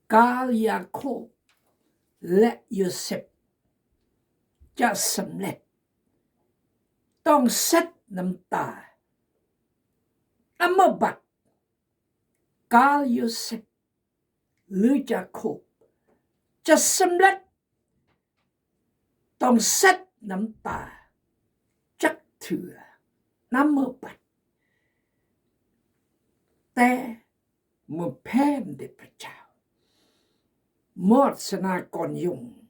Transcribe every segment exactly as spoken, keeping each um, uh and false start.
Kal Yakub, lek Yosep, ja samlet. Tong set nam ta, nam mbat. Kal Yosep, lek Yakub, ja samlet. Tong set nam ta, jak tü, nam mbat. Te mut phen de pejao. Mut sena kon yung.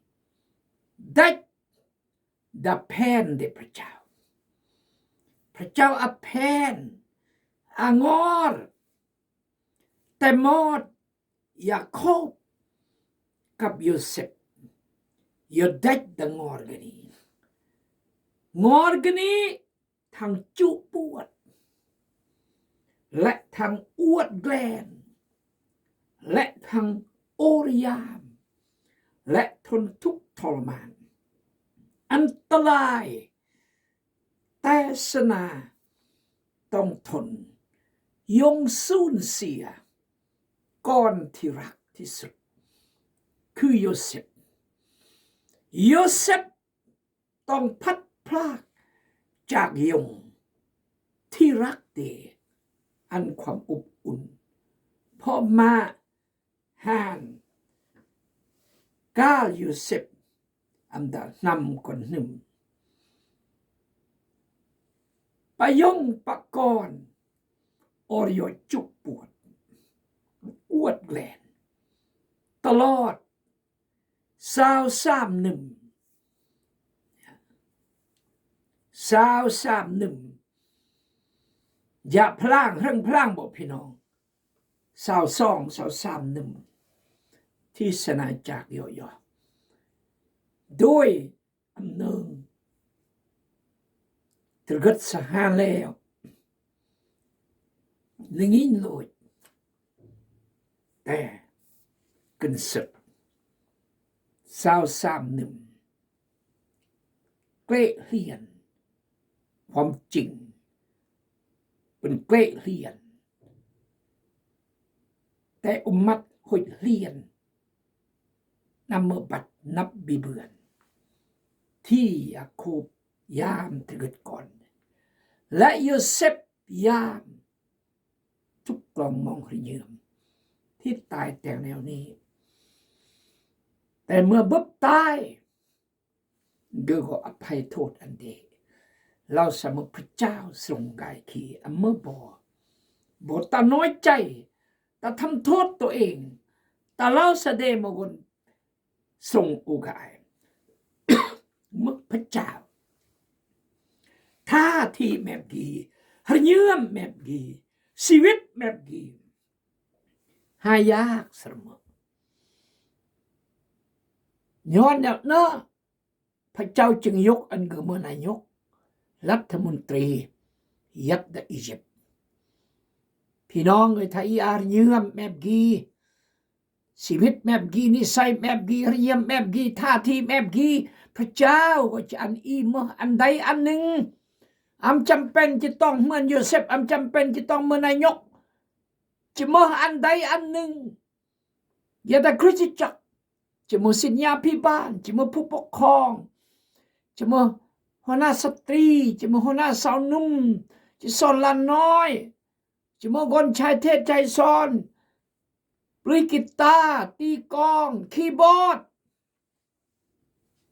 Dej da phen de pejao. Pejao a phen, a ngor. Te mut Yakub kap Yosep, yo dej da ngor gani. Ngor gani thang ju puat, lek thang uat glen, lek thang uriam, lek thon tuk tolman. Antalai, te sena tong thon yung sun sia, kon tirak tisut. Ku Yosep. Yosep tong phat plak jak yung. Tirak de an kwam up un. Poma han. Kal Yosep amda nam kon hnum. Payong pakon. Or yo ju puat. Uat glen. Talot. Sao sam num. Sao sam num. Ja plang, reng plang bo pinong. Sao song, sao sam num. Ti sena jak yo yo. Doi am nung. Terget sahan leo. Nengin loi. Te. Kensep. Sao sam num. Kle hlien. Hom ching. Pen kle hlien. Te umat hoi hlien. Nam mbat nap bibuen. Ti Yakub yam terget kon. La Yosep yam. Tuk long mong hri nyem. Ti tai teng neo ni. Te mut bep tai. Gơ go apai thot ande. Lao sa mut pejao srong gai ki ame bo. Bo ta noi chai. Ta tham thot to eng. Ta lao sa de mo gon srong u gai. Mut pejao. Tha thi mep gi. Hri nyem mep gi. Siwit mep gi. Hayak sermo. Nyon nyak na. Pejao ching yok an gơ mena nyok. Lap tha muntri. Yap da Egypt. Pinong ngai tha i ar nyem mep gi. Siwit mep gi, nisai mep gi, hri nyem mep gi, tha thi mep gi. Pejao go chi an i meh an dai an ning. Am cham pen chi tong mena Yosep, am cham pen chi tong mena nyok. Chi meh an dai an ning. Ya da Christ chak. Chi mut xin ya phi ban, chi mut phu pok khong. Chi mut hona satri, chi mut hona sao num, chi son lan noi. Chi mut gon chai thet chai son. Plui guitar, ti kong, keyboard.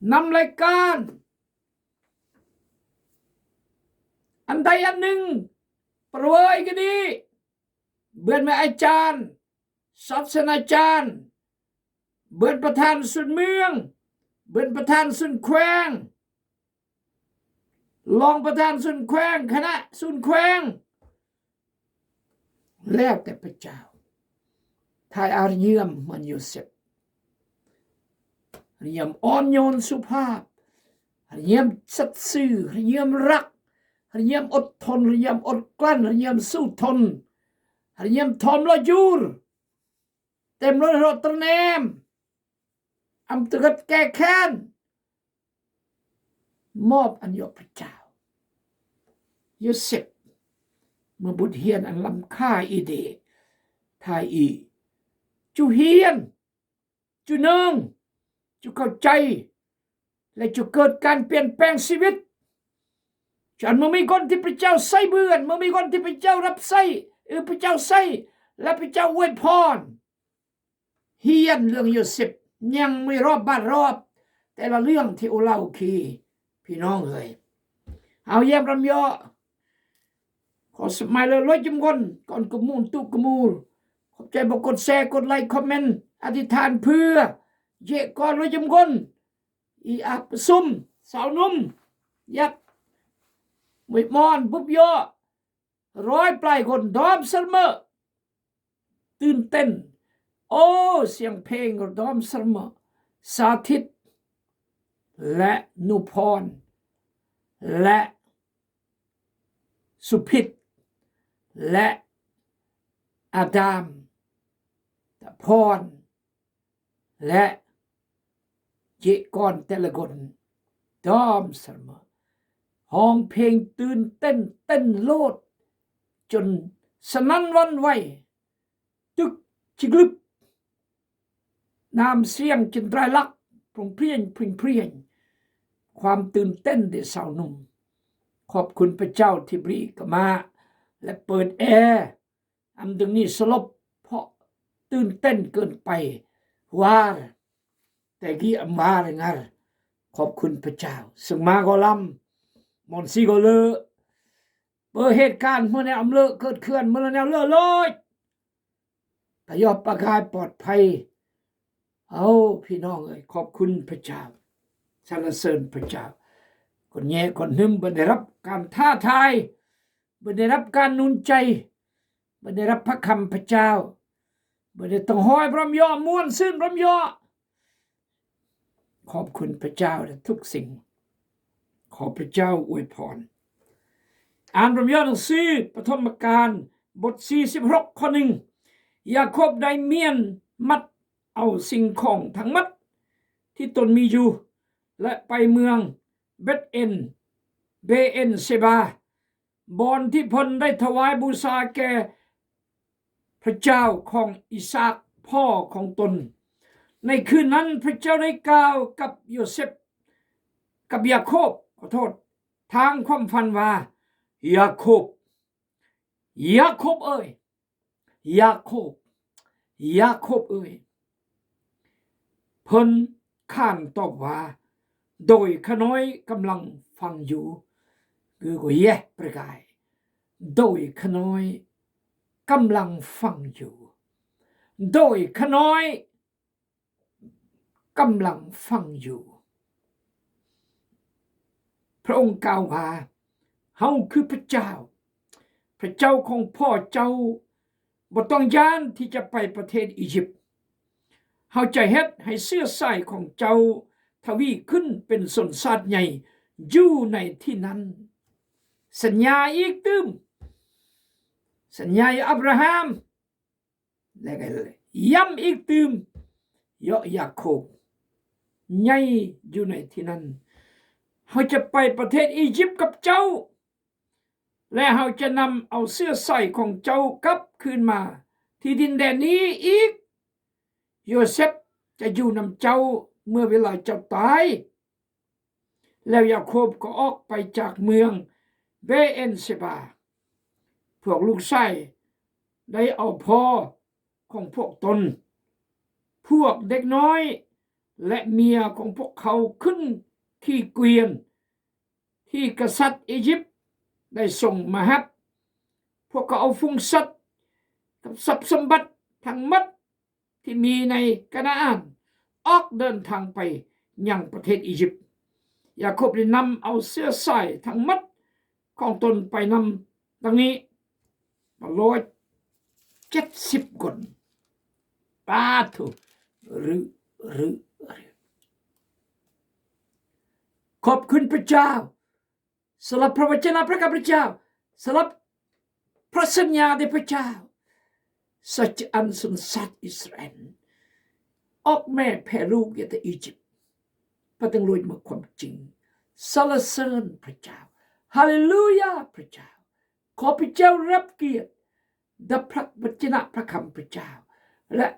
Nam lai kan. An dai an ning. Perwai gini. Buen me ai chan. Sap sen ai chan. Buen pathan sun mương. Buen pathan sun khweng. Long pathan sun khweng, khana sun khweng. Leo te pejao. Thai ar nyem man Yosep. Ar nyem ôn nhuần supap. Ar nyem sat sư, ar nyem răk. Ar nyem ot thon, ar nyem ot klan, ar nyem su thon. Ar nyem thom lo jur. Tem lo ro ternem. Am teget kekhen. Mop an yo pejao. Yosep. Mebut hian an lam khai i de. Thai i. Chu hian. Chu nong, chu kau chai, la chu kơt kan pien peng siwit. Chu an mơmi kon ti pachao sai bươn, mơmi kon ti pachao rap sai, ư pachao sai, la pachao wet phon. Hian lương Yôsep, niang mui rop bat rop, te la lương thi u lau khi, phi nong ơi. Au yem ram yo. Kho sep mai lơ lôi jum gon, kon kơ mun tu kơ mul. Khop chai bok kôt share, kôt like, comment, adithan phư. Je kon lôi jum gon. I ap sum, sao num. Yat. Mui mon, bup yo. Roi plai gon dom sơrmơ.ตื่นเต้น. Ô, siang pheng gon dom sơrmơ. Sa thit. Lĕ nu phon. Lĕ su phit. Lĕ Adam. Ta phon. Lĕ je kon te la gon dom sơrmơ. Hong phengตื่นเต้น เต้นโลด chun sơnăn wan wai. Tŭk chi glŭp. Nam siang chun drai lăk. Prong prianh, prong prianh. ความตื่นเต้น de sao num. ขอบคุณพระเจ้าที่บริกรรมะ และเปิดแอร์ Ăm dơng ni sơlop pho, ตื่นเต้นเกินไป. War. Te gi ăm war ngar. ขอบคุณพระเจ้า. Sưng ma gô lăm. Mon si gô lơ. Bơ het kan mơne ăm lơ, kơt khưan mơne ăm lơ lôi. Ta yop pa gai ปลอดภัย. Ô, phi nong ơi, ขอบคุณพระเจ้า. สรรเสริญพระเจ้า. Kon nhe, kon hnưm, bơ̆n ได้รับการท้าทาย. Bơ̆n ได้รับการหนุนใจ. Bơ̆n ได้รับพระคำพระเจ้า. Bơ̆n ได้ tong hoi brom yo, muôn sưn brom yo. ขอบคุณพระเจ้าในทุกสิ่ง. ขอพระเจ้าอวยพร. An brom yo หนังสือปฐมกาล บทสี่สิบหก ข้อหนึ่ง. ยาโคบได้เมียนมัดเอาสิ่งของทั้งหมดที่ตนมีอยู่ และไปเมืองเบธเอน เบเอนเซบา บ่อนที่เพิ่นได้ถวายบูชาแก่พระเจ้าของอิสอัคพ่อของตน ในคืนนั้นพระเจ้าได้กล่าวกับโยเซฟ กับยาโคบ ขอโทษ ทางความฝันว่า ยาโคบ ยาโคบเอ้ย ยาโคบ ยาโคบเอ้ย เพิ่นขานตอบว่า โดยข้าน้อยกำลังฟังอยู่ คือก็เยะประกาย โดยข้าน้อยกำลังฟังอยู่ โดยข้าน้อย กำลังฟังอยู่ พระองค์กล่าวว่า เฮาคือพระเจ้า พระเจ้าของพ่อเจ้า บ่ต้องย้านที่จะไปประเทศอียิปต์ เฮาจะเฮ็ดให้เชื้อสายของเจ้าทวีขึ้นเป็นชนชาติใหญ่อยู่ในที่นั้น สัญญาอีกตื้ม สัญญาอับราฮัม แล้วก็ย้ำอีกตื้ม เยาะยาโคบ ใหญ่อยู่ในที่นั้น เฮาจะไปประเทศอียิปต์กับเจ้า และเฮาจะนำเอาเชื้อสายของเจ้ากลับคืนมาที่ดินแดนนี้อีก โยเซฟจะอยู่นำเจ้าเมื่อเวลาเจ้าตาย แล้วยาโคบก็ออกไปจากเมืองเบเอนเซบา พวกลูกชายได้เอาพ่อของพวกตน พวกเด็กน้อย และเมียของพวกเขาขึ้นขี่เกวียน ที่กษัตริย์อียิปต์ได้ส่งมาฮับ พวกเขาเอาฝูงสัตว์กับทรัพย์สมบัติทั้งหมดที่มีในกานาอัน ออกเดินทางไปยังประเทศอียิปต์ ยาโคบได้นำเอาเชื้อสายทั้งหมดของตนไปนำ ดังนี้ แปดร้อยเจ็ดสิบคน ปาดโธ่ รือ รือ รือ ขอบคุณพระเจ้า สำหรับพระวจนะพระคำพระเจ้า สำหรับพระสัญญาของพระเจ้า สัจจะอันชนชาติอิสราเอล ออกแม่แผ่ลูกอยู่แต่อียิปต์ พระองค์ลอยมาความจริง สรรเสริญพระเจ้า ฮาเลลูยาพระเจ้า ขอพระเจ้ารับเกียรติ ดับพระวจนะพระคำพระเจ้า และ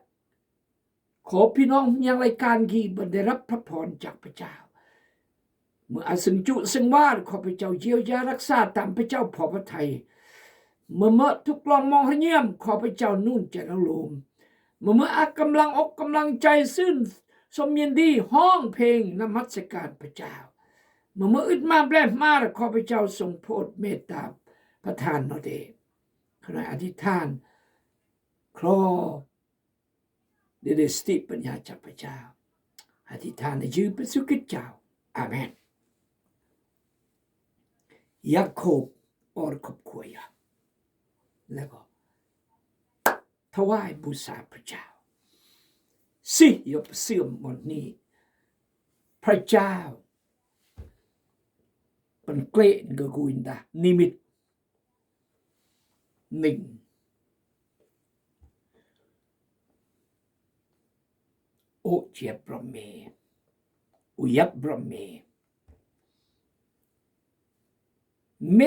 ขอพี่น้องยังรายการ Gi Bendera Pha Phon jak pha jao. မ့ၢ်အစင်ကျိၣ်စင်ဝါ ခီပညီ ယွၤရក្សាတၢ် ပညီ ဖီဖထီ မ့မ့ၢ် ทุกข์ร้อน မုၢ်ဟါညံမ် ခီပညီ နုန် ကၠဲး နုန်လူမ် မ့မ့ၢ် အကำลัง อกกำลังใจ စ့ၢ် សំยินดี ฮ้องเพลงนมัสการพระเจ้า မ့မ့ၢ် อึดมากแปลกมาก ขอพระเจ้าทรงโปรดเมตตาประทาน เนาะเด้ ขออธิษฐาน ขอ เดเดสติปัญญาจากพระเจ้า อธิษฐานในชื่อพระเยซูคริสต์เจ้า อาเมน ยาโคบ ออดครอบครัว แล้วก็ ถวายบูชาพระเจ้า สิ ยกเสื่อมหมดนี้ พระเจ้า เป็นเกลนกะกูอินดา นิมิต หนึ่ง โอเจียบรอมเม อุยับบรอมเม เม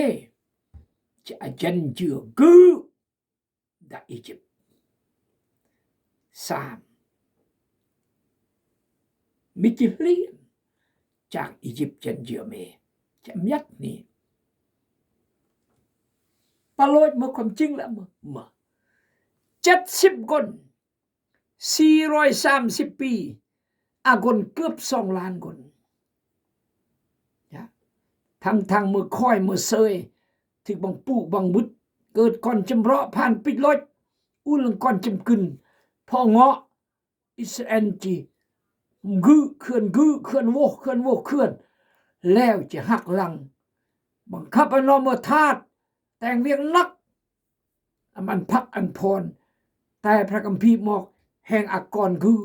จะอาจันเจือกือ ดาอียิปต์ สาม มีจิเลียน จากอียิปต์จันเจือเม จะมียัดนี้ ปะโลดเมื่อความจริงแล้วเมื่อ เมื่อ เจ็ดสิบคน สี่ร้อยสามสิบปี อาคนเกือบสองล้านคน นะ ทั้งๆ เมื่อคอยเมื่อเซย ที่บังปูบังบุด เกิดก่อนจำเราะผ่านปิดลอย อุ่นก่อนจำกึน พอเงาะ อิสราเอลจี กึ๊เขื่อนกึ๊เขื่อนโวเขื่อนโวเขื่อน แล้วจะหักหลัง บังคับให้นอนเมื่อทาส แต่งเวียงหนัก อำอันพักอันผ่อน แต่พระคัมภีร์บอก แห่งอากรกึ๊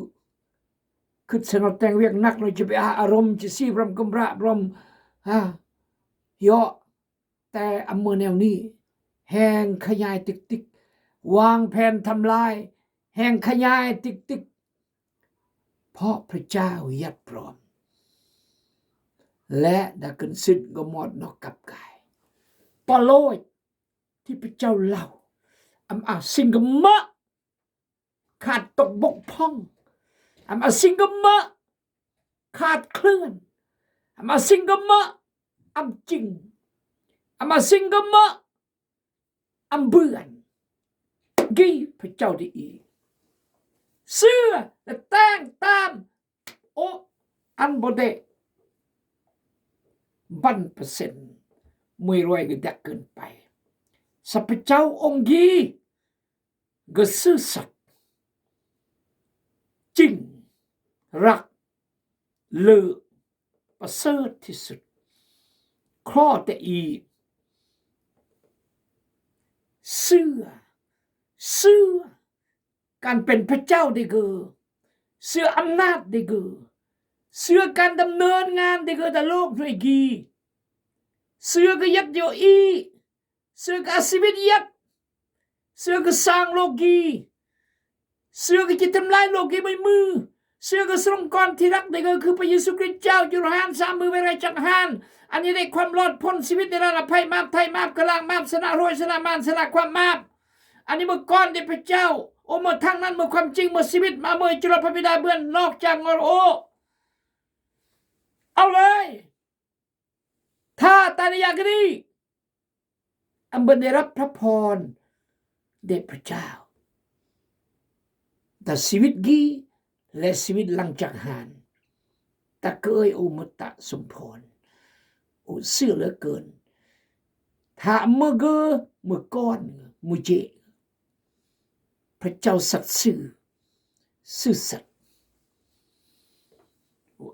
คือสนอแต่งเวียงหนัก เราจะไปอาอารมณ์ จะซีบรมกำระบรม ฮะ เยาะ แต่อำเภอแนวนี้ แห่งขยายติ๊กติ๊ก วางแผนทำลาย แห่งขยายติ๊กติ๊ก เพราะพระเจ้ายัดปลอม และดาขึ้นสิทธิ์ก็หมดนอกกลับกาย ปะโลด ที่พระเจ้าเล่า อำอาซิงกะมะ ขาดตกบกพร่อง อำอาซิงกะมะ ขาดเคลื่อน อำอาซิงกะมะ อำจริง อำอาซิงกะมะ อำเบือน กีพระเจ้าได้อีก เสื้อและแต่งตาม โอ อันบ่ได้ บันเปอร์เซ็นต์ มวยรวยก็ดักเกินไป สัพพะเจ้าองค์ยี ก็ซื่อสัตย์ จริง รัก เลิศ ประเสริฐที่สุด ข้อแต่อี เสื้อ เสื้อ การเป็นพระเจ้าได้เกอ เสื้ออำนาจได้เกอ เสื้อการดำเนินงานได้เกอ แต่โลกหน่วยกี เสื้อก็ยัดเยียะอี เสื้อก็เอาชีวิตยัด เสื้อก็สร้างโลกี เสื้อก็จะทำลายโลกีใบมือ เสื้อก็ทรงกรที่รักได้เกอ คือพระเยซูคริสต์เจ้า จุลหานสามมือไว้ไรจักหาน อันนี้ได้ความรอดพ้นชีวิตในระดับภัยมาบ ไทยมาบ กะลางมาบ ชนะโรค ชนะมาร ชนะความมาบ อันนี้เมื่อก่อนได้พระเจ้า โอ เมื่อทางนั้น เมื่อความจริง เมื่อชีวิตมา เมื่อจุลพระบิดาเบื้องนอกจากงอโอ เอาเลย ถ้าตานิยากรี อันเปิ้นได้รับพระพรแด่พระเจ้า แต่ชีวิตกี และชีวิตหลังจากหาน ตะเกยโอมตะสมพร โอเสื่อเหลือเกิน ถ้าเมื่อเกอ เมื่อก่อน เมื่อเจ พระเจ้าสัตย์ซื่อ ซื่อสัตย์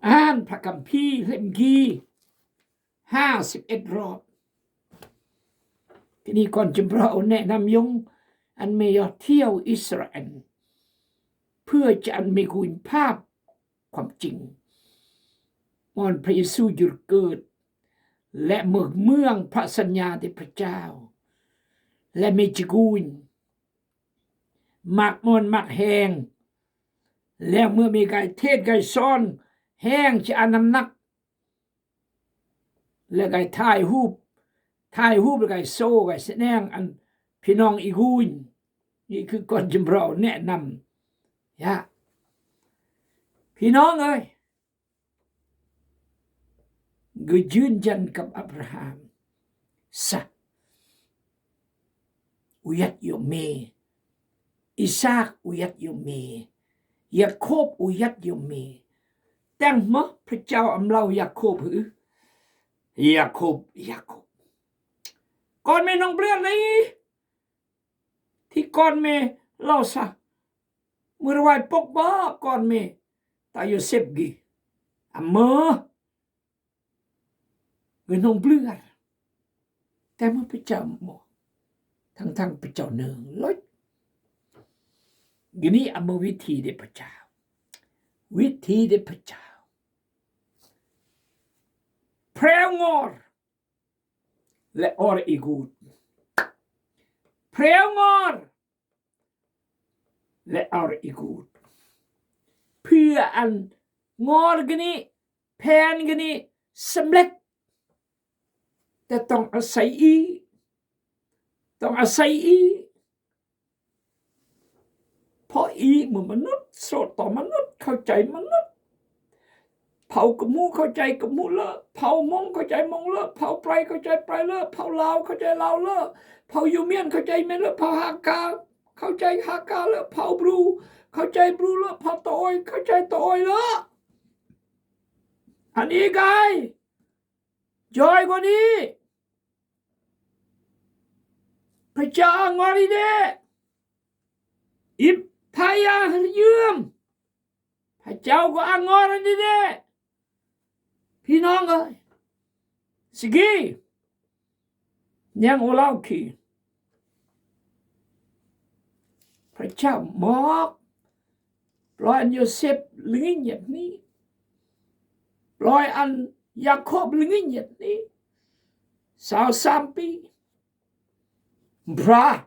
อ่านพระคัมภีร์เล่มกี ห้าสิบเอ็ดรอบ ทีนี้ก่อนจะเราแนะนำยง อันเมยอเที่ยวอิสราเอล เพื่อจะอันมีคุณภาพความจริง มอนพระเยซูหยุดเกิด และเมืองเมืองพระสัญญาที่พระเจ้า และมีจิกูน มักมอนมักแหง แล้วเมื่อมีกายเทศน์กายสอน แหงจะอันน้ำหนัก แล้วกายถ่ายรูป ถ่ายรูปแล้วกายโชว์กายแสดงอันพี่น้องอีกูน นี่คือก่อนจะเราแนะนำ ยะ Phi nong ơi, gø jøn jan kap Abraham. Sa, u yat yome. Isak u yat yome. Yakub u yat yome. Tang mø pachao amlau Yakub hư. Yakub, Yakub. Kon me nong pliar nai. Thi kon me lau sa. Mø rwai pok ba kon me. Ta Yosep gi. Amø. Gø nong pliar. Tang mø pachao mø. Tang tang pachao nong loi. Gini amø witi de pachao. Witi de pachao. Preo ngor. Lep or i gut. Preo ngor. Lep or i gut. Pia an ngor gini, phan gini, semlek. Te tong asai i. Tong asai i. Pho i mø mvnut, sot to mvnut, khao chai mvnut. Phao kmu, khao chai kmu lơ, phao mong, khao chai mong lơ, phao prai, khao chai prai lơ, phao lao, khao chai lao lơ, phao yu mien, khao chai mien lơ, phao Hakka, khao chai Hakka lơ, phao bru, khao chai bru lơ, phao toi, khao chai toi lơ. Ani gai. Joi goni. Pachao ngor i de. Ip paya hrium. Pachao gø angor i de. Phi nong ơi. Sigi. Niang u lau ki. Pachao mok. Ploi an Yosep lingin yet ni. Ploi an Yakub lingin yet ni. Sao sampi. Bra.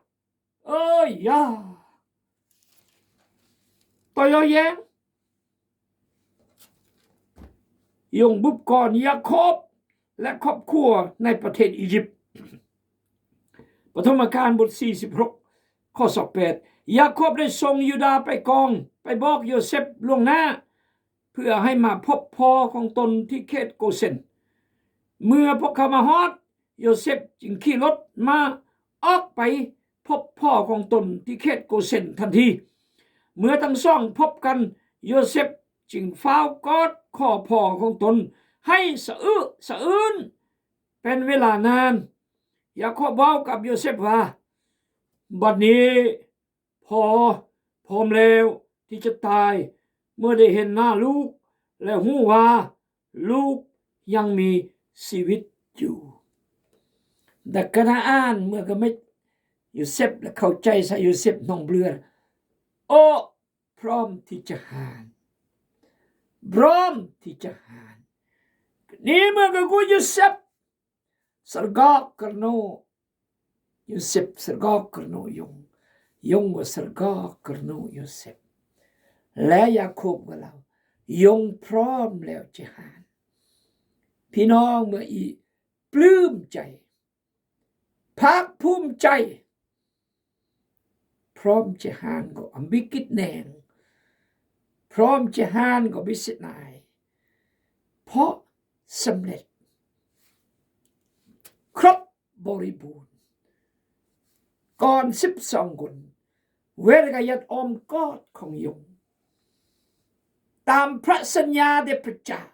Ơ ya. Tôi ơ yang. Yong bub kon Yakubและครอบครัวในประเทศอียิปต์ ปฐมกาลบทสี่สิบหก ข้อสองแปด ยาโคบได้ส่งยูดาห์ไปกอง ไปบอกโยเซฟล่วงหน้า เพื่อให้มาพบพ่อของตนที่เขตโกเซน เมื่อพวกเขามาฮอด โยเซฟจึงขี่รถม้าออกไปพบพ่อของตนที่เขตโกเซนทันที เมื่อทั้งสองพบกัน โยเซฟจึงฟ้าวกอดข้อพ่อของตนให้สะอึสะอื้นเป็นเวลานาน ยาโคบเว้ากับโยเซฟว่า บัดนี้ พ่อพร้อมแล้วที่จะตาย เมื่อได้เห็นหน้าลูก และฮู้ว่าลูกยังมีชีวิตอยู่ Dakana an mø gø mej Yosep la khao chai sa Yosep nong blør. Ơ, prom ti chahan. Prom ti chahan. Ni mø gø gu Yosep. Sar gak kar no Yosep, sar gak kar no yong. Yong wa sar gak kar no Yosep. Le Yakub wa lau. Yong prom leo chehan. Phi nong mø i plum chai. Phak phum chai. Prom chehan gø ambikit neng. Prom chehan gø bisit nai. Pho semlet. Krop bori bun. Kon sip song gun. Wer ga yat om kot kong yung. Tam pra sanya de pechao.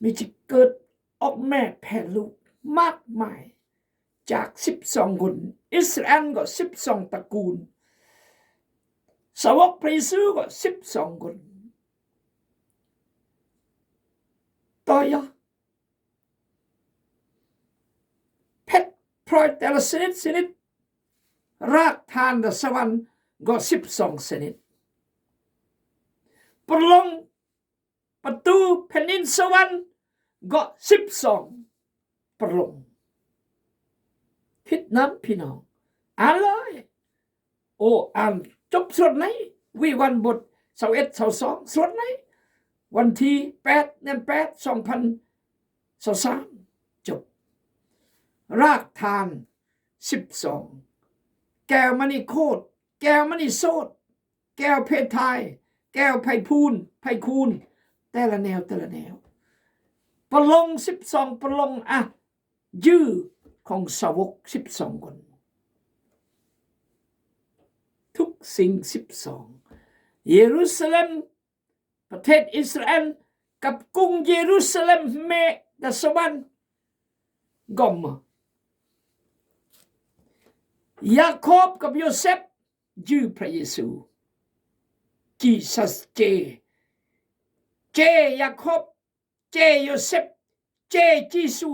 มีจิเกิดออกแม่แผ่ลูกมากมาย จากสิบสองคน อิสราเอลก็สิบสองตระกูล สาวกพระเยซูก็สิบสองคน ต่อยะ เพชรพลอยแต่ละชนิดชนิด รากฐานสวรรค์ก็สิบสองชนิด ประลง ประตูแผ่นดินสวรรค์ก็สิบสอง ประลง คิดนำพี่น้อง อ่านเลย โอ้ อ่านจบสวดไหน วีวันบทซาวเอ็ด ซาวสอง สวดไหน วันที่แปด เดือนแปด สองพันซาวสาม จบ รากฐาน สิบสอง แก้วมณีโคตร แก้วมณีโสต แก้วเพทาย keo phai phun, phai khun. Tela neo, tela neo. Pallong sip song pallong, ah, jư kong sawok sip song kon. Thuk sing sip song. Jerusalem, ประเทศอิสราเอล กับกรุงเยรูซาเล็ม mè' ta sawon. Gom. Yakub กับโยเซฟ jư พระเยซู. Jesus jư. Jư Yakub, jư Yôsep, jư Yêsu,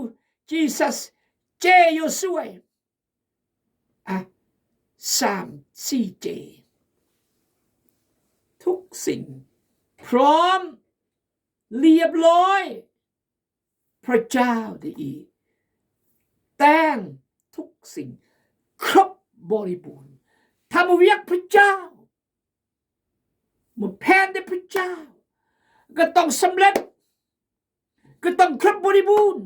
Jesus, jư Yôsuê. Ah, sam si jư. Thuk sing. Prom. Liep loi. พระเจ้าดีอี แต่งทุกสิ่ง ครบบริบูรณ์ ทำเวียกพระเจ้า หมดแผนในพระเจ้า ก็ต้องสำเร็จ ก็ต้องครบบริบูรณ์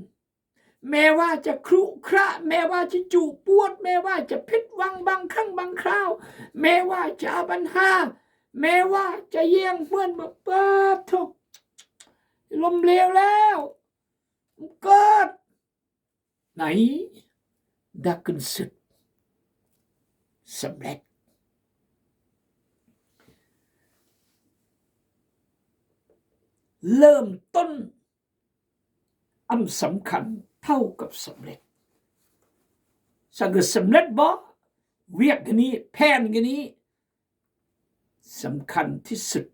แม้ว่าจะขรุขระ แม้ว่าจะจุปวด แม้ว่าจะผิดหวังบางครั้งบางคราว แม้ว่าจะเอาปัญหา แม้ว่าจะแย่งเพื่อนมาเปิดทุกข์ ล้มเหลวแล้ว เกิด ไหน ดาขึ้นสุด สำเร็จ เริ่มต้น อันสำคัญเท่ากับสำเร็จ สังเกตสำเร็จบ่ เวียกอันนี้ แผนอันนี้ สำคัญที่สุด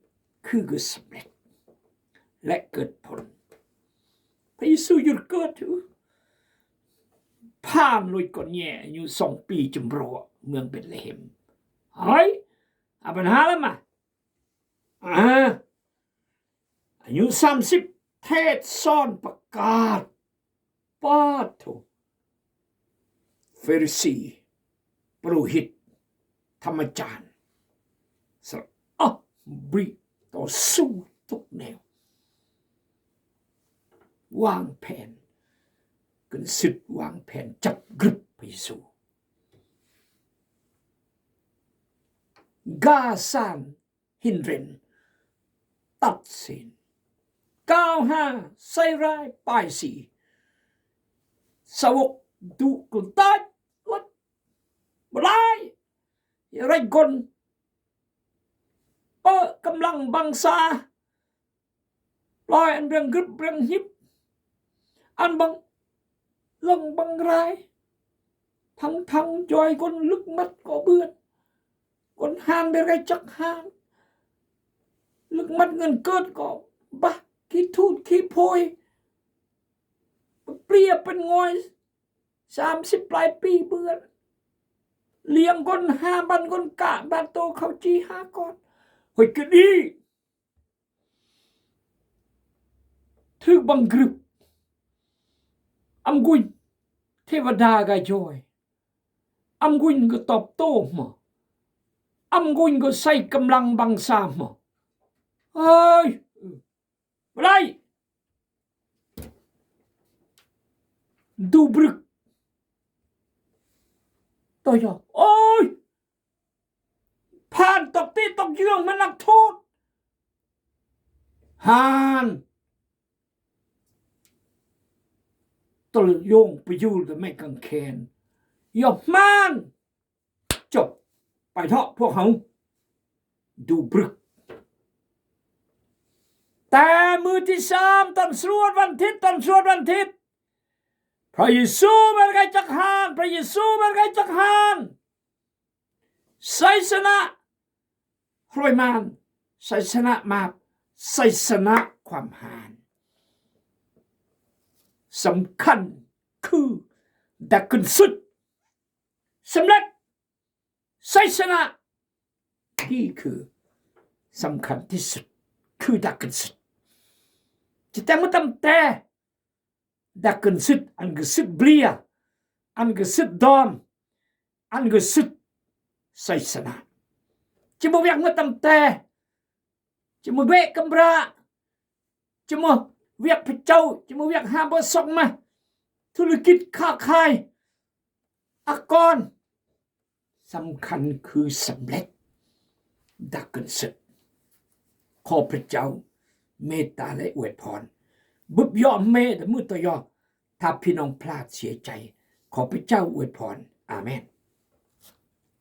คือก็สำเร็จ และเกิดผล พระเยซูหยุดเกิดอยู่ ผ่านลุยก่อนแย่อยู่สองปี จำรัวเมืองเบธเลเฮม เฮ้ย เอาปัญหาแล้วมา อ่า อายุสามสิบ เทศน์สอนประกาศ ปาดโธ่ ฟาริสี ปุโรหิต ธรรมาจารย์ สะ อ๊ะ บริ ต่อสู้ทุกแนว วางแผน ขึ้นศึก วางแผนจับกรึบพระเยซู กาซาน หินเรน ตัดสิน กล่าวหา ใส่ร้าย ป้ายสี สาวกดุกึ่งตาย ลด บ่ได้ อย่าไร้กล เปิ้งกำลังบังซา ปล่อยอันเรื่องกึบเรื่องฮิบ อันบัง เรื่องบังราย ทั้งๆ จอยคนลึกมัดก็เบือน คนหานไปไรจักหาน ลึกมัดเงินเกิดก็บะ ขี้ทูดขี้โพย เปรียบเป็นงอย สามสิบปลายปีเบือน เลี้ยงคนห้าบ้านคนกะบ้านโตเขาจีห้าก้อน เฮ้ย ก็ดี ถือบังกรึบ อำกุญ เทวดาก็จอย อำกุญก็ตอบโต้มา อำกุญก็ใส่กำลังบังซามา เฮ้ย บ่ได้ ดูบรึก ต่อยอ โอ้ย ผ่านตกตี้ตกเยื่องมานักโทษ หาน ตะลึงโยงไปอยู่กับไม้กางเขน ยอมหาน จบ ไปเถาะพวกเฮา ดูบรึก แต่มื้อที่สาม ตอนสวดวันอาทิตย์ ตอนสวดวันอาทิตย์ พระเยซูแม่นไกจักหาน พระเยซูแม่นไกจักหาน ชัยชนะ ฮอยมาน ชัยชนะมาบ ชัยชนะความหาน สำคัญคือดาขึ้นสุด สำเร็จ ชัยชนะ นี่คือสำคัญที่สุด คือดาขึ้นสุด จะแต่งมาตั้งแต่ ดาขึ้นสุด อันก็สุดเบลีย อันก็สุดดอม อันก็สุดชัยชนะ จะบ่เวียกมาตั้งแต่ จะมาเวะกำรา จะมาเวียกพระเจ้า จะมาเวียกหาบ่ซอกมา ธุรกิจค้าขาย อากร สำคัญคือสำเร็จ ดาขึ้นสุด ข้าพเจ้าเมตตาและอวยพร Bưp yom me de mut to yo, tapi nong plat sie chai. ข้าพเจ้าอวยพร Amen.